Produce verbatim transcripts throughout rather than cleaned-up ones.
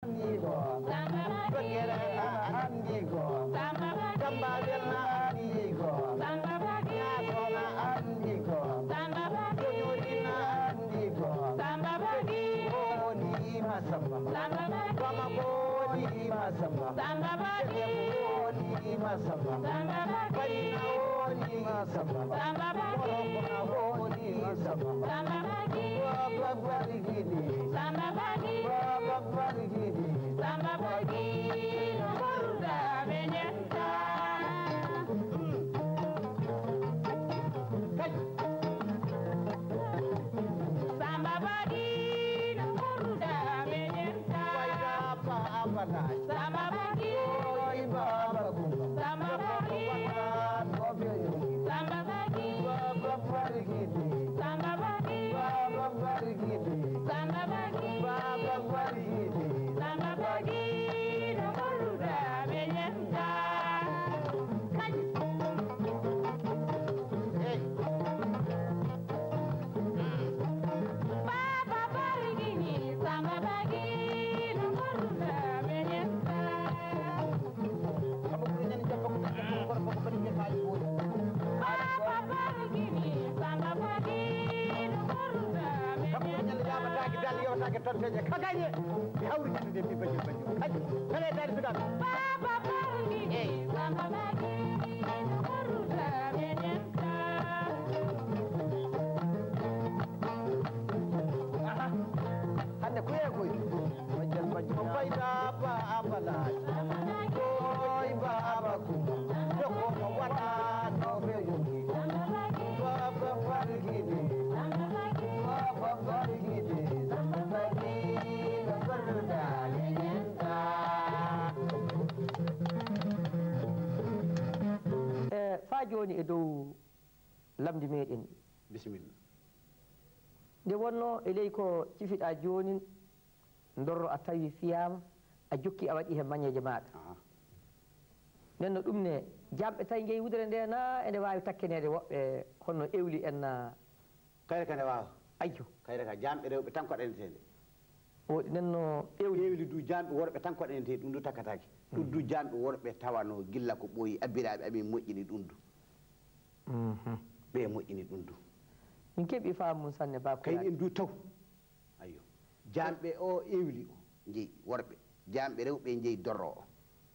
Andigo. Jokkere a andigo. Tambabel na andigo. Ñaaso na andigo. Joñori na andigo. Woni masamba. Bamako woni masamba. Sendeko woni masamba. Barina woni masamba. Morokona woni masamba. Baba Barigidi. Baba Barigidi. Samba Bagino Boruda Benyenta. Hey. Samba Bagino Boruda Benyenta. Wayda pa abana. Samba Bagino. Oy baba kuma. Samba Bagino. Samba Bagino. Baba Barigidi. Samba Bagino. Baba Barigidi. Samba Bagino. Baba Barigidi. Samba Bagino Boruda Benyenta. Hey. Baba Barigini, Samba Bagino Boruda Benyenta. Kamo ko ñan jabba ko tan ko gorko ko kadi ñefaali boy. Baba Barigini, Samba Bagino Boruda Benyenta. Kamo ko ñan yabataake dal yewtaake tonteje ka gañe. Mi hawri ñande de mi bajjo bajjo. Kadi kala e dari sudan. Baba Barigini, Samba Bagino Boruda Benyenta. Aha. Hande kuye koy. Majjal majjal. Ko fayda ba abala. Koy ba abaku. Joko ko wada no be yungi. Baba Barigini. Baba Barigini. Baba Barigini. E faa jooni e dow lamndi meeɗen. Bisimilla. Nde wonnoo e ley ko cifiɗaa joonin, ndorro a tawi fiyaama, a jokki a waɗi heen mañeeje maaɗa. Aha. Nden no ɗum ne, jaamɓe tawi njeyi wudere nde na ene waawi takkeneede woɓɓe hono ewli en na. Kayre ka nde waawa. Ayyo. Kayre ka jaamɓe rewɓe tan ko ɗaneteende. Woɗi nden no ewli. Ewli du jaamɓe worɓe tan ko ɗaneteende, ɗum du takkataake. Ɗum du jaamɓe worɓe tawanoo gilla ko ɓooyi abbiraaɓe amin moƴƴini ɗum du. Mhm. Ɓe moƴƴini ɗum du. Min keɓi faamu mum sanne, Ba Pulaar. Kay en du taw. Ayyo. Jaamɓe o ewli o njeyi worɓe. Jaamɓe rewɓe njeyi dorro o.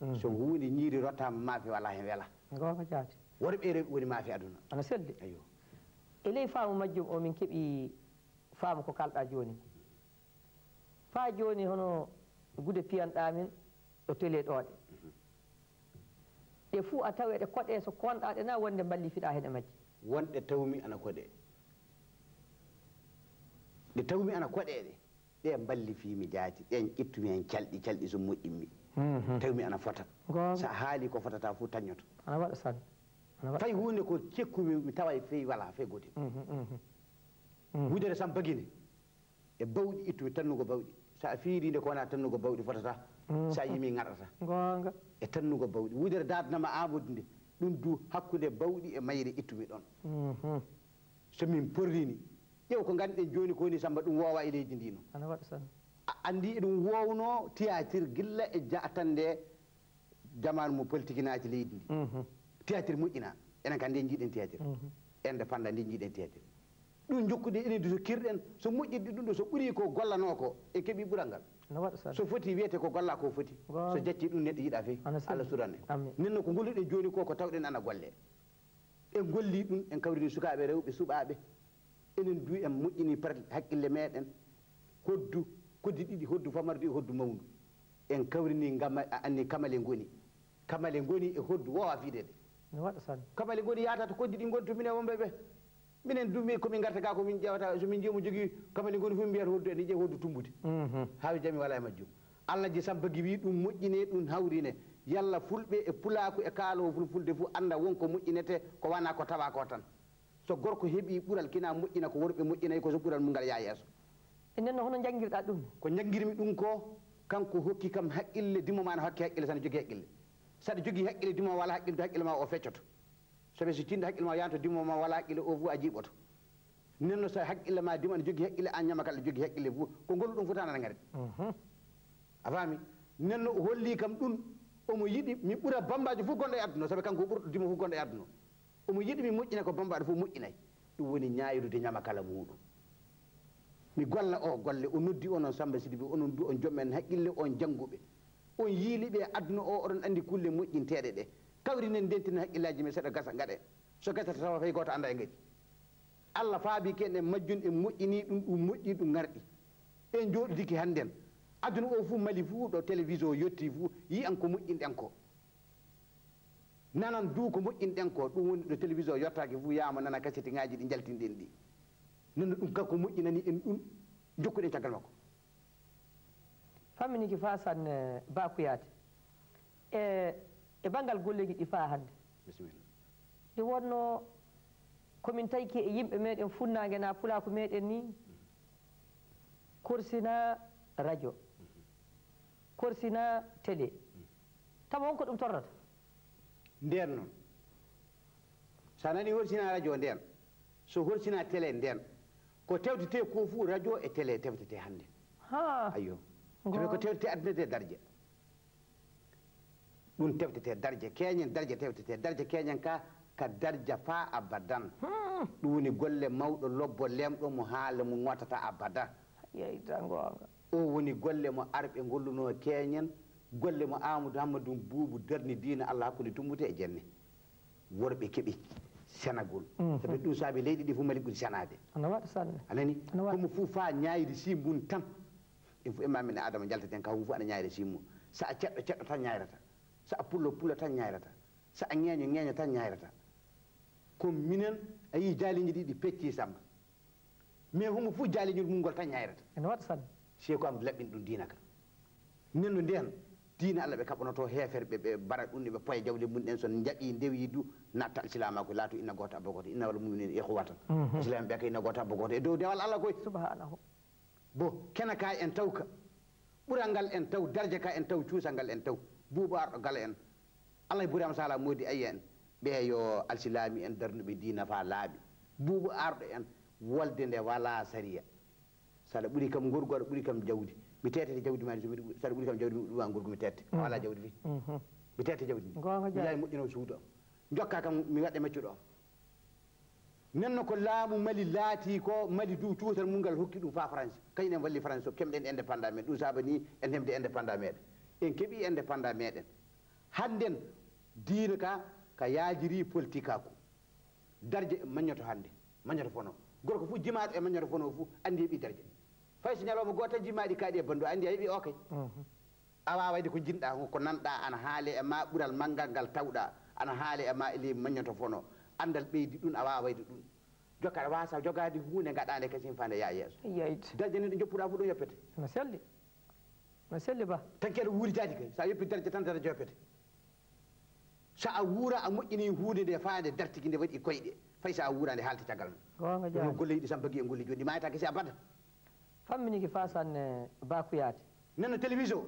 Mhm. So huunde ñiiri rottaama maafe wala heen wela. Goonga jaati. Worɓe e rewɓe woni maafe aduna. Ana selli. Ayyo. E ley faamu majjum o min keɓi faamu ko kalɗaa jooni. Faa jooni hono gude piyanɗaa min ɗo tele ɗo ɗe. Mhm. Ɗe fuu a tawa eɗe koɗee so koonɗaa ɗe na wonde mballifiɗaa heen e majje? Wonɗe tawmi ana koɗee. Ɗe tawmi ana koɗee ɗe. Ɗe mballifii mi jaati. Ɗen ƴettumi heen calɗi, calɗi so moƴƴimmi. Mhm. Tawmi ana fota. Goonga. So a haalii ko fotata fof tañoto. Ana waɗa sal. Ana waɗa sal. Fay huunde ko cekkumi mi taway fey wala fey gootel. Mhm, mhm. Mhm. Wudere sam bagine. E bawɗi ittumi tannugo bawɗi. So a fiiri nde ko wona tannugo bawɗi fotata. Mhm. So a yimi ŋarɗata. Goonga. E tannugo bawɗi. Wudere daadnama Aamadu nde. Ɗum du hakkunde bawɗi e mayre ittumi ɗon. Mhm. So min porrini. Ƴeew ko nganduɗen jooni ko woni Samba ɗum woowa e leydi ndi no. Ana waɗa sal. A anndi eɗum wowno théâtre gilla e jatande jamaanu mo politique naati leydi ndi. Mhm. Théâtre moƴƴina. Enen kam nde jiiɗen théâtre. Mhm. Ende panda nde jiiɗen théâtre. Ɗum jokkude enen du so kirɗen, so moƴƴirɗi ɗum ɗo, so ɓuri ko gollanoo ko, en keɓi ɓural ngal. No waɗa sal. So foti wiyete ko golla ko foti. Goonga. So jacci ɗum neɗɗo yiɗa fey. Ana selli. Allah suran en. Amin. Nden no ko golluɗen jooni ko, ko tawɗen ana golle. En golli ɗum, en kawrini sukaaɓe rewɓe suɓaaɓe. Enen du en moƴƴini par hakkille meɗen. Hoddu, koddi ɗiɗi, hoddu famardu e hoddu mawndu. En kawrini ngam a anni kamale ngoni. Kamale ngoni e hoddu wowa fidede. No waɗa sal. Kamale ngoni yahata to koddi ɗi ngoni to minen wonɓe ɓe. Minen du mi ko min garta ga ko min ƴewata, so min jii omo jogii kamale ngoni fof min mbiyata hoddu en, ƴeew hoddu tumbude. Mhm. Haa jami wala e majjum. Allah ji Samba gi wi ɗum moƴƴine, ɗum hawrine. Yalla fulɓe e pulaaku e kaaloowo fulfulde fof annda won ko moƴƴinete, ko wana ko tawa ko tan. So gorko heɓi ɓural kina moƴƴina ko worɓe moƴƴinay ko so ɓural mum ngal yaa yeeso. E nden no hono njanngirɗa ɗum? Ko njanngirmi ɗum ko, kanko hokki kam haqqille, dimo ma no hokki haqqille, sana jogii haqqille. Saɗa jogii haqqille, dimo ma wala haqqille, haqqille ma o feccoto. Sabi so tinno haqqille ma yahanto dimo ma wala haqqille o fof a jiiɓoto. Nden no so haqqille ma dimo ene jogii haqqille, an ñama kala jogii haqqille fof, ko ngol ɗum fof tan aɗa ngari. Mhm. A faami? Nenno o holli kam ɗum, omo yiɗi mi ɓura bambaajo fof gonɗo e aduna o, sabi kanko o ɓurɗo dimo fof gonɗo e aduna o. Omo yiɗi mi moƴƴina ko bambaaɗo fof moƴƴinay. Ɗum woni ñaayrude ñamakala muuɗum. Mi golla o golle, o noddi onon Samba Sidibé, onon du on joom en haqqille, on jannguɓe. On yiiliɓe e aduna o, oɗon anndi kulle moƴƴinteeɗe ɗe. Kawrinen, ndentinen haqqillaaji men seeɗa gasa ngaɗen. So gasata tawa fay gooto annda e ngari. Allah faabi ken e majjum, en moƴƴini ɗum, ɗum moƴƴi, ɗum ŋarɗi. En jooɗidiki hannden. Aduna o fuu, Mali fuu, ɗo télévision yotti fuu, yiyan ko moƴƴinɗen ko. Nanan duu ko moƴƴinɗen ko, ɗum woni ɗo télévision yottaaki fuu, yaama nana kasetiŋaaji ɗi njaltinɗen ɗi. Nana ɗum kanko moƴƴinani en ɗum, jokkuɗen caggal makko. Famminiki faa sanne, Ba Kuyaate. E, e banngal golleeji ɗi faa hannde. Bisimilla. Nde wonnoo ko min tawki e yimɓe meeɗen funnaange naa pulaaku meeɗen nii, korsina radio, korsina télé. Tawa won ko ɗum torrata. Ndeen noon, so a nanii horsina radio ndeen, so horsina télé ndeen, ko tewtetee ko fuu radio e télé tewtetee hannde. Haa. Ayyo. Tawi ko tewtetee aduna de darje. Ɗum tewtetee darje keeñen, darje tewtetee, darje keeñen ka, ka darja faa abadan. Ɗum woni golle mawɗo lobbo leemɗo mo haala mum ŋootata abada. Yeyta goonga. O woni golle mo arɓe ngollunoo keeñen, golle mo Aamadu Hammadu Buubu darni diina Allah hakkunde Tummbute e Jenne. Worɓe keɓi senagol. Sabi ɗum saabi leyɗe ɗi fof Mali ɓuri senaade. Ana waɗa sanne. A nani? Ana waɗa. Komo fof faa ñaayri simbun tan. Ɗum fof imma min e Adama njaltaten, ka fof ana ñaayri simmu. So a ceɗɗo, ceɗɗo tan ñaayrata. So a pullo, pullo tan ñaayrata. So a ŋeeño, ŋeeño tan ñaayrata. Ko minen, a yii jaaliiji ɗi, ɗi pecci Samba. Mais homo fof jaaliñol mum ngol tan ñaayrata. Ene waɗa sanne. Seeku am laɓɓin ɗum diina ka. Nenno ndeen, diina Allah ɓe kaɓanoto heeferɓe, ɓe mbara ɗum, ɓe poya jawle mum ɗen, so njaɓi ndewi du, natta alsilaamaaku, laatu inna gooto abba gooto, inna wala muminin ikhwatan. Alsilaamaaɓe ɓe ka inna gooto abba gooto. E dow dewal Allah koy. Subhanahu. Bo, kena ka en taw ka. Ɓural ngal en taw, darja ka en taw, cuusal ngal en taw. Buubu arɗo gala en. Allah e Burama Sala Modi ayya en. Ɓe yo alsilaami en darnuɓe diina faa laaɓi. Buubu arɗo en wolde nde walaa sariya. So aɗa ɓuri kam ngorgu, aɗa ɓuri kam jawdi. Mi teetete jawdi maa ndi, so mi, so aɗa ɓuri kam jawdi, mi ɗuwa ngorgu, mi teette. A walaa jawdi fii. Mi teette jawdi ndi. Goonga Mi yahay moƴƴinoo suudu am. Njokkaa kam, mi waɗa maccuɗo am. Nenno ko laamu Mali laati ko, Mali du cuusal mum ngal hokki ɗum faa France. Kañum en walli France, so keɓɗen indépendant men. Ɗum saabani en heɓde indépendant meɗen. En keɓi indépendant meɗen. Hannden diina ka, ka yaajiri politikaaku. Darje mañoto hannde, mañoto fono. Gorko fof jimaaɗo e mañoto fono fof anndi heɓi darje. Fay so ñalawma gooto tan jimaaɗi kaaɗi e banndo, anndi a heɓi o kay. A waawayde ko njiɗɗaa, ko nanɗaa, ana haale e ma ɓural manngal ngal tawɗaa, ana haale e ma e ley mañoto fono. Anndal ɓeydi ɗum, a waawayde ɗum. Jokka aɗa waasa jogaade huunde ngaɗaande kasin faa nde yaa yeeso. Yeyta. Darje ne ɗo njoppuɗaa fof ɗo yoppete. No selli. No selli ba. Tan kadi wuuri jaadi kay, so a yoppi darje tan darje yoppete. So a wuura a moƴƴini huunde nde faa nde dartiki nde waɗi koyɗe. Fay so a wuura nde haalti caggal ma. Goonga Ɗum no jaari. Golleeji ɗi Samba Guiye ngolli jooni ɗi maayata kesi abada. Famminiki faa sanne Ba Kuyaate. Nenno télévision,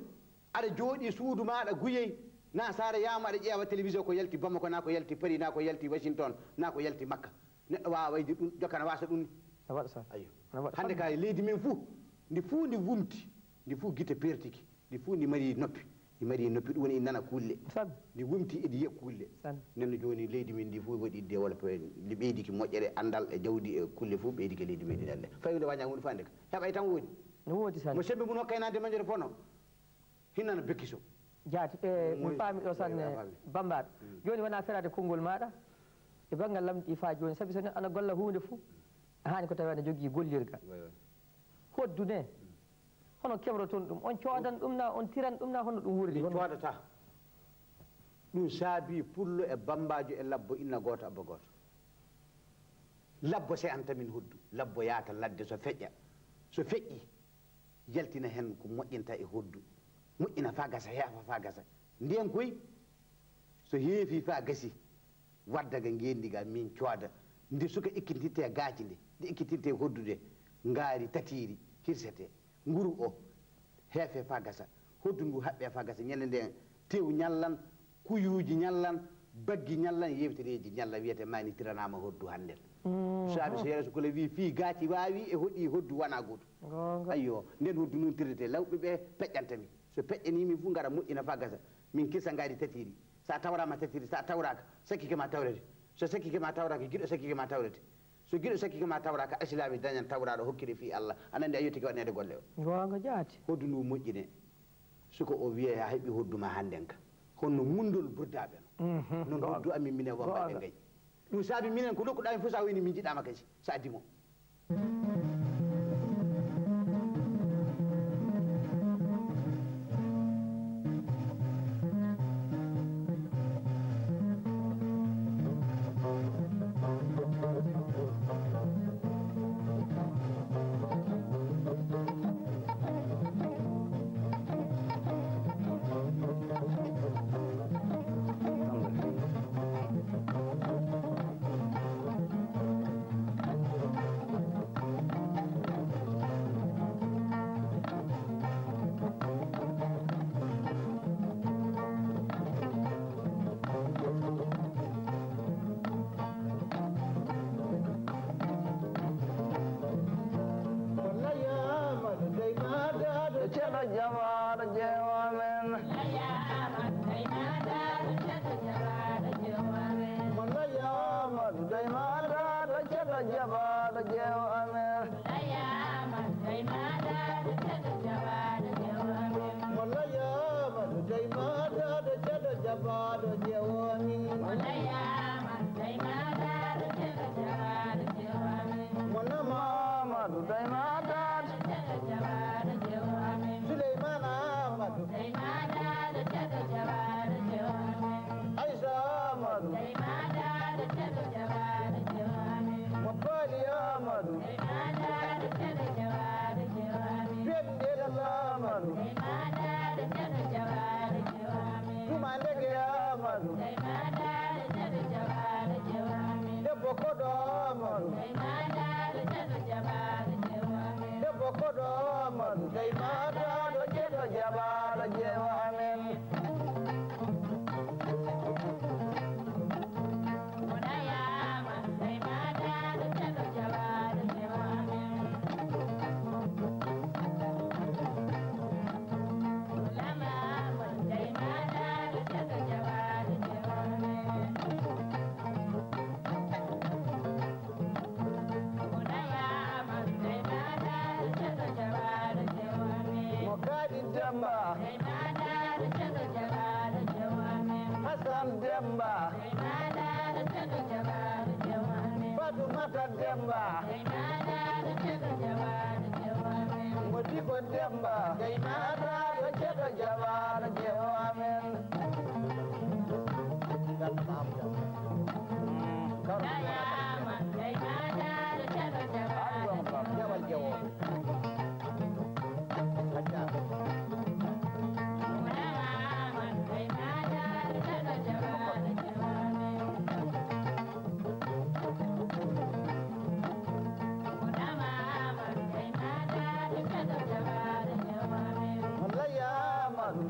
aɗa jooɗi suudu maaɗa Guyey, naa Saare Yaama aɗa ƴeewa télévision ko yalti Bamako, naa ko yalti Paris, naa ko yalti Washington, naa ko yalti Makka. Neɗɗo waawayde ɗum, jokka na waasa ɗum ni. No waɗa sanne. Ayyo. No waɗa Hannde sanne. ka leydi men fuu, ndi fuu ndi wumti, ndi fuu gite pertiki, ndi fuu ndi mari noppi, ndi mari noppi, ɗum woni nana kulle. Sanne. Ndi wumti eɗi yiya kulle. Sanne. Nenno jooni leydi men ndi fuu waɗi développé, ndi ɓeydiki moƴƴere, anndal e jawdi e kulle fuu ɓeydiki e leydi men ndi hannde. Fay nde wañaa huunde faa nde ka. Heɓay tan woodi. No woodi sanne. Mo sembe mum hokkay naande mañoto fono. Hinnana bekki so. Jaati, e, mi Moy- faami ɗo sanne moy- a faami. Bambaɗo. Jooni wonaa feraade konngol maaɗa e banngal lamɗi faa jooni. Sabi so neɗɗo ana golla huunde fof, a haani ko tawi ana jogii gollirgal. Way, way. Hoddu ne, hono keɓroton ɗum? On coodan ɗum naa, on tiran ɗum naa, hono ɗum wuuri? Min Hono coodata. Ɗum saabi pullo e bammbaajo e labbo inna gooto abba gooto. Labbo se'anta min hoddu. Labbo yaata ladde so feƴƴa. So feƴƴi, yaltina heen ko moƴƴinta e hoddu. Moƴƴina faa gasa, heefa faa gasa. Ndeen koy, so heefi faa gasi, wadda ga ngeenndi ga, min cooda. Nde suka ekkitinta gaaci nde, nde ekkitinta hoddu nde, ngaari tatiiri, hirsete. Nguru o, heefe faa gasa. Hoddu ndu haɓɓe faa gasa. Ñande ndeen, tew ñallan, kuyuuji ñallan, baggi ñallan, yeewtereeji ñallan, wiyete maani tiranaama hoddu hannden. Saabi so Yero Sukula wii fii gaaci waawi e hoɗi hoddu wanaa gootu. Goonga. Ayyo, nden hoddu nun tirdete, lawɓe ɓe peƴƴanta mi. So peƴƴanii min fof, ngara moƴƴina faa gasa. Min kirsa ngaari tatiiri. So a tawraama tatiiri, so a tawraaka, sakkike ma tawrete. So sakkike ma tawraaka, giɗo sakkike ma tawrete. So giɗo sakkike ma tawraaka, alsilaami dañan tawraaɗo hokkiri fii Alla. Aɗa anndi a yottike waɗaneede golle o. Goonga jaati. Hoddu ndu moƴƴinee. Suka o wiyee a heɓii hoddu ma hannden ka. Honno mundol burdaaɓe no. Mhm. Noon hoddu amin minen wammbaaɓe ngayi. Ɗum saabi minen ko ndokkuɗaa min fof so a wayni min njiɗaama kadi. So a dimo. Ceerno Jamaal jeewo amen. Molla Yaamadu Dey Maada, ɗo ceerno Jamaal jeewo amen. Molla Yaamadu Dey Maada, ɗo ceerno Jamaal jeewo amen. Molla Maamadu Dey Maada, Suleymaana Aamadu. Aysa Aamadu. Mo Paali Aamadu. Piyam Ndeelal Aamadu. Tuma Ndege Aamadu. Debbo Koɗo Aamadu. Debbo Koɗo Aamadu. Dey Maada, ɗo ceerno Jamaal jeewo amen. Mo Kaadi Demba. Hasan Demba. Fatumata Demba. Mo Diko Demba. Dey Maada, ɗo ceerno Jamaal jeewo amen. Molla Yaamadu.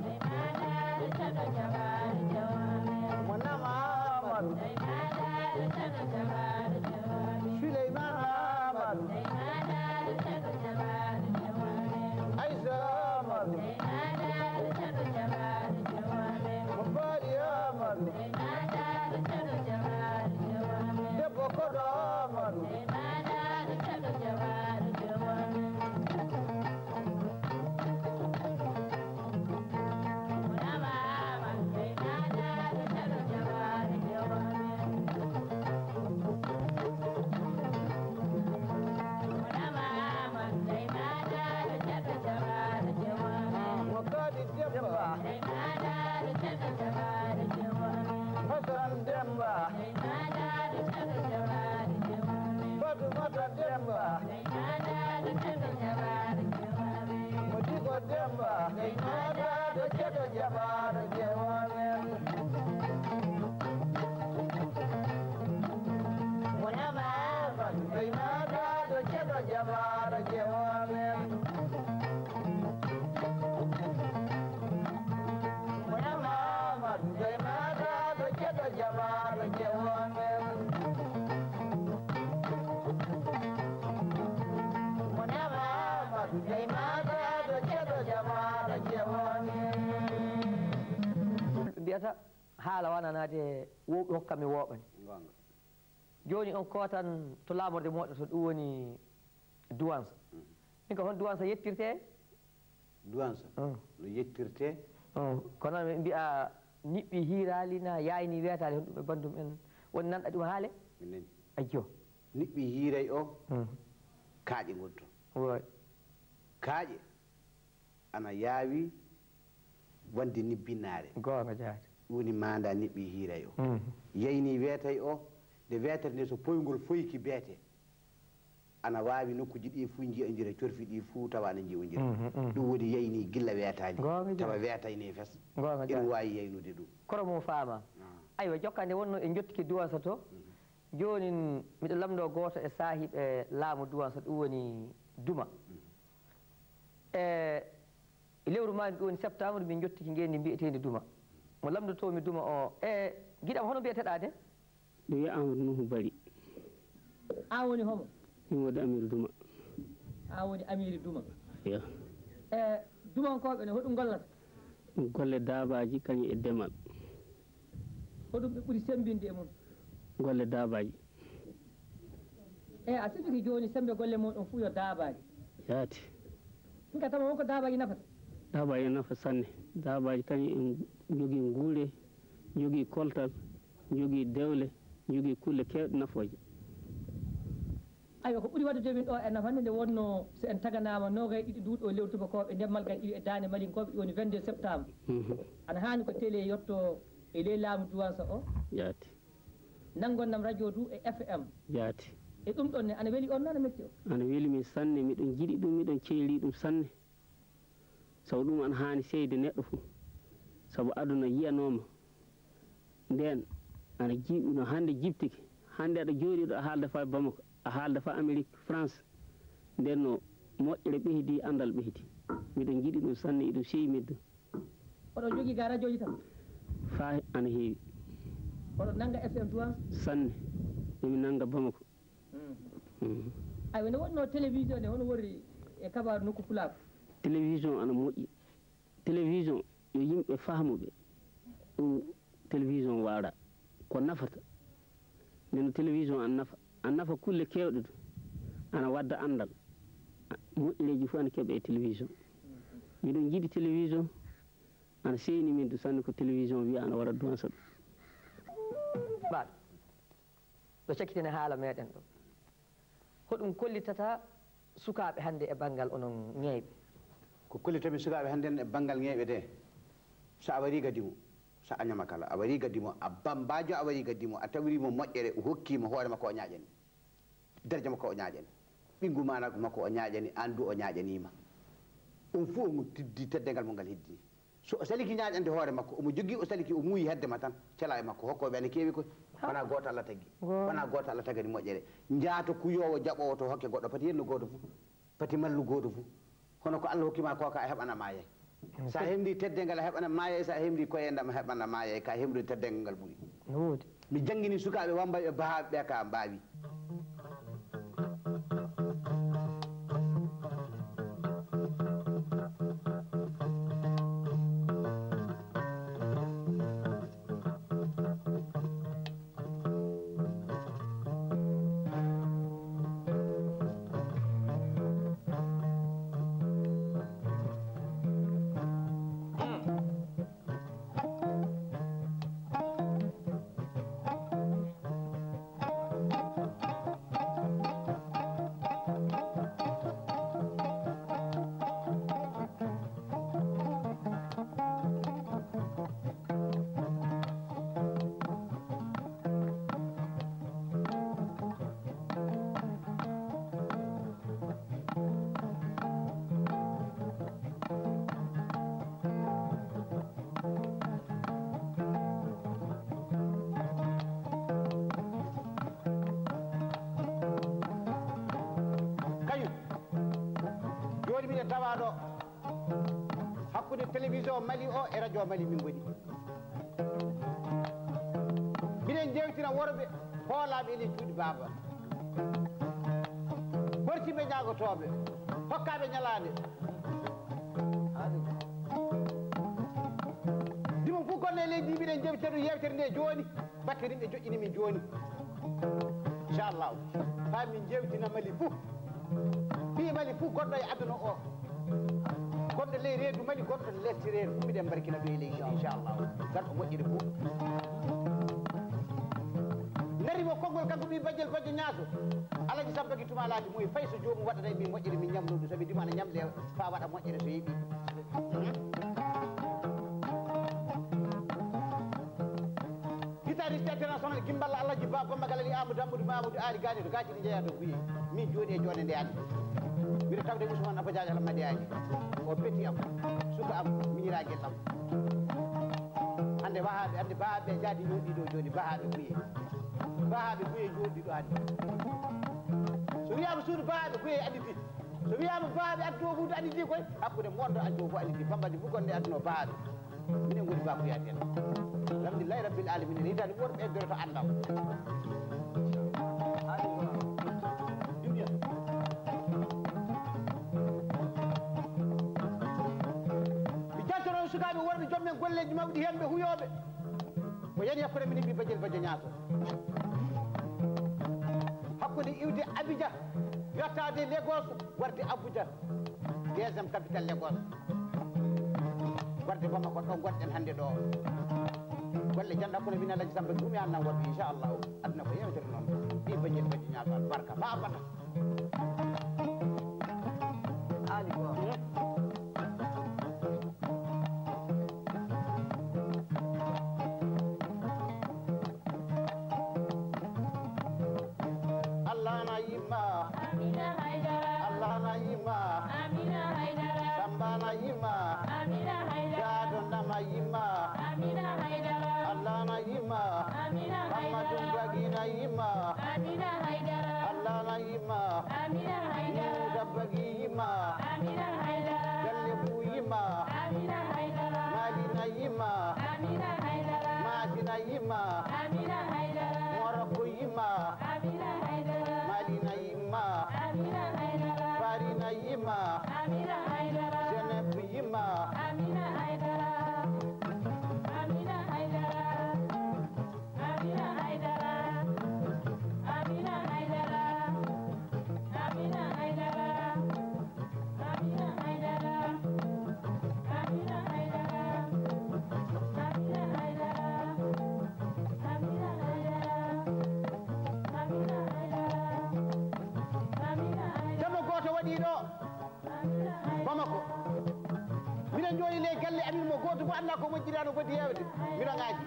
Tata, haala wananaade wowɓe hokka mi wooɓani. Goonga. Jooni on kootan to laamorde moɗa to ɗum woni duwansa. Mhm. Min ka hon duwansa yettirte? Duwansa? Mm. No yettirte? Mm. Kono ɓe mbi'a niɓɓi hiiraali na yaayni weetaali hon ɗum e banndum en woni nanɗa ɗum haale? Mi nani. Ayyo. Niɓɓi hiiray o, mm, kaaƴe ngonto. Woy. Kaaƴe ana yaawi wonde nibbinaare. Goonga jaati. Ɗum woni maanda niɓɓi hiiray o. Mhm. Yayni weetay o, nde weetere nde so poyngol foyki beete, ana waawi nokkuuji ɗi fuu nji'ondira, corfi ɗi fuu tawa ana nji'ondira. Mhm, mhm. Ɗum woni yayni gilla weetaali. Goonga jaati. Tawa weetay ne fes. Goonga jaati. Ina waawi yaynude ɗum. Koro mum faama. Ah. Aywa, jokka nde wonno en njottike duwansa to. Mhm. Joonin, miɗo lamndoo gooto e saahiiɓe laamu duwansa, ɗum woni Duma. Mhm. E lewru maaydu, ɗum woni septembre, min njottiki ngeenndi mbiyeteendi Duma. Mo lamndotoo-mi Duma o, e giɗam, hono mbiyeteɗaa de? Ɗum wiya Amadou Nuhu Bari. An woni homo? Min woni Amiiru Duma. An woni Amiiru Duma. Yo. E Dumankooɓe ne, hoɗum ngollata? Golle daabaaji kañum e demal. Hoɗum ɓe ɓuri semmbinde e mum? Golle daabaaji. E a sifike jooni semmbe golle mon ɗon fuu yo daabaaji. Yaati. Min ka tama wonko daabaaji nafata? Daabaaji nafa sanne. Daabaaji kañum en njogii nguure, njogii koltal, njogii dewle, njogii kulle keewɗe nafooje. Aywa, ko ɓuri waɗude min ɗo e nafande nde wonno so en taganaama noogay ɗiɗi nduuɗo lewru tubakooɓe ndemmal gal iwi e daande malinkooɓe, ɗi woni vingt-deux septembre. Mhm. Ana haani ko télé yotto e ley laamu duwansa o. Yaati. Nanngon nam radio du e F M. Yaati. E ɗum ɗon ne, ana weli on, ana metti on? Ana weli min sanne, miɗon jiɗi ɗum, miɗon ceyli ɗum sanne. Sabu ɗum ana haani seyde neɗɗo fuu. Sabu aduna yiyanooma ndeen ana jiiɓi no hannde jiɓtike. Hannde aɗa jooɗii ɗo a haalda faa Bamako, a haalda faa Amerik, France. Ndeen no moƴƴere ɓeydii, anndal ɓeydii. Miɗo jiɗi ɗum sanne, iɗum seyi min du. Oɗon jogii ga rajooji tan? Faa ana heewi. Oɗon nannga F M duwansa? Sanne. Emi nannga Bamako. Mm. Mm. Aywa, nde wonnoo télévision nde, hono woni e kabaaru nokku pulaaku? Télévision ana moƴƴi. Télévision yo yimɓe faamu ɓe. Ɗum télévision waɗa ko nafata. Nden télévision ana nafa, ana nafa kulle keewɗe du. Ana wadda anndal. Moƴƴereeji fof ana keɓe e télévision. Miɗo jiɗi télévision, ana seyni min du sanne ko télévision wiya ana waɗa duwansa ɗum. Mbaɗ. Ɗo cakkitene haala meɗen ɗo. Hoɗum kollitata sukaaɓe hannde e banngal onon ŋeeyɓe? Ko kollitami sukaaɓe hannde e banngal ŋeeyɓe de, so a warii gaddi mo, so a ñama kala, a warii gaddi mo, a bambaajo, a warii gaddi mo, a tawrii mo moƴƴere, o hokkii mo hoore makko o ñaaƴani. Daraja makko o ñaaƴani. Ɓinngu maanaagu makko o ñaaƴani, aan du o ñaaƴanii ma. On fof omo teddi teddeengal mo ngal heddii. So o saliki ñaaƴande hoore makko, omo jogii o saliki, o muuyi hedde ma tan, cela e makko, hokkooɓe ana keewi koy. Wonaa gooto Alla tagi. Goonga. Wonaa gooto Alla tagani moƴƴere. Njaato kuyoowo jaɓoowo to hokke goɗɗo, pati henno gooto fof. Pati mallu gooto fof. Hono ko Alla hokki ma kooka a heɓana maayay. Sa hemri teddeengal a heɓana maayay, sa hemri koyendam a heɓana maayay, ka hemrude teddeengal ngal ɓuri. No woodi. Mi janngini sukaaɓe wambayɓe bahaaɓe ɓe ka mbaawi. Kañum. Jooni miɗo tawaa ɗo hakkunde télévision Mali o e radio Mali min ngoni. Miɗen njeewtira worɓe hoolaaɓe ene cuuɗi baaba. Gortiiɓe ñaagotooɓe, hokkaaɓe ñalaande. Dimo fof E leydi ndi mbiɗen jewtira ɗum yewtere nde jooni, batte ɗin ɓe joƴƴini min jooni. Inchallahu. Haa min jewtina Mali fof. Ɓii Mali fof gonɗo e aduna o. Gonɗo ley reedu Mali, gonɗo lesdi reedu fof, mbiɗen mbarkina ɗum e leydi ndi, inchallahu. Garɗo moƴƴere fof. Nari mo konngol kanko ɓii Bajjel Bajjo Ñaaso. Alaji Samba Gi Tuma Laati mo e fay so joomum waɗata e min moƴƴere min ñamlo ɗum, sabi dimo ana ñamle faa waɗa moƴƴere so yeeɓi. Guitariste international Gimbal Alhaji Ba Bamba Galali Amadou Amadou Mamadou Ali Gane to Gacini jeeya to Guye. Min jooɗi e joone nde anndi. Mbiɗo tawde Ousmane Abba Diagne Alhammadi Ali. O peti am, suka am, miñiraagel am. Hannde wahaaɓe, hannde bahaaɓe ɓe jaadi ñoon ɗiɗo jooni, bahaaɓe Guye. Bahaaɓe Guye jooɗi ɗo hannde. So wiyaama suudu bahaaɓe Guye anndi. So wiyaama baaɓe adduno Fuuta annditi koy, hakkunde moɗon ɗo adduno fof annditi, Bambaji fof gonɗe adduno baaɓe. Minen ngoni baakuyaade en. Alhamdulillahi Rabbil Alamina, ne hitaande worɓe e doroto anndal. Mi jaltoro sukaaɓe worɓe joom men golleeji mawɗi heen ɓe huyooɓe. Ko yani hakkunde minen ɓii Bajel Bajjo Ñaaso. Hakkunde iwde Abidjan, yottaade Lagos, warde Abuja, deuxième capitale Lagos. Warde Bamako ɗo ngonɗen hannde ɗo. Golle janɗe hakkunde min Alaji Samba Gumi annan worɓe, inchallahu. Aduna ko yewtere noon. Ɓii Bajel Bajjo Ñaaso albarka. Fa abada. Ali ko. Allah na yimma. Amina Haydara. Allah na yimma. Amina Haydara. Samba na yimma. Amina Haydara. Jaado ndama yimma. Amina Haydara. Allah na yimma. Amina Haydara. Bagi na yimma. Amina Haydara. Allah na yimma. Amina Haydara. Musa Bagi yimma. Amina Haydara. Galle Buu yimma. Amina Haydara. Mali na yimma. Amina Haydara. Maasi na yimma. Amina Haydara. Moroko yimma. Amina Haydara. Mali na yimma. Amina Haydara. Paris na yimma. Amina Haydara. Genève yimma. Amina Haydara. Amina Haydara. Amina Haydara. Amina Haydara. Amina Haydara. Amina Haydara. Amina Haydara. Amina Haydara. Amina Haydara. Amina Haydara. Amina Haydara. Jamo gooto waɗi ɗo. Bamako. Miɗen jooɗi le galle amin mo gooto fof anndaa ko moƴƴiri, ano foti yeewde. Miɗo ŋaaji.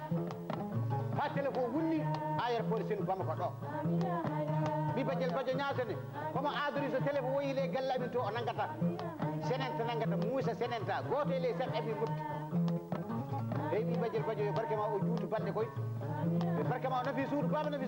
Haa téléphone wulli aéroport Senu Bamako ɗo. Ɓii Bajel Bajo Ñaasane. Komo aadori so téléphone woyi le galle amin to o nanngata. Senenta nanngata, Muusa Senenta. Gooto e le sappo amin mofti. Eyi ɓii Bajel Bajo yo barke ma o juutu balɗe koy. Yo barke ma o nafi suudu, baaba nafi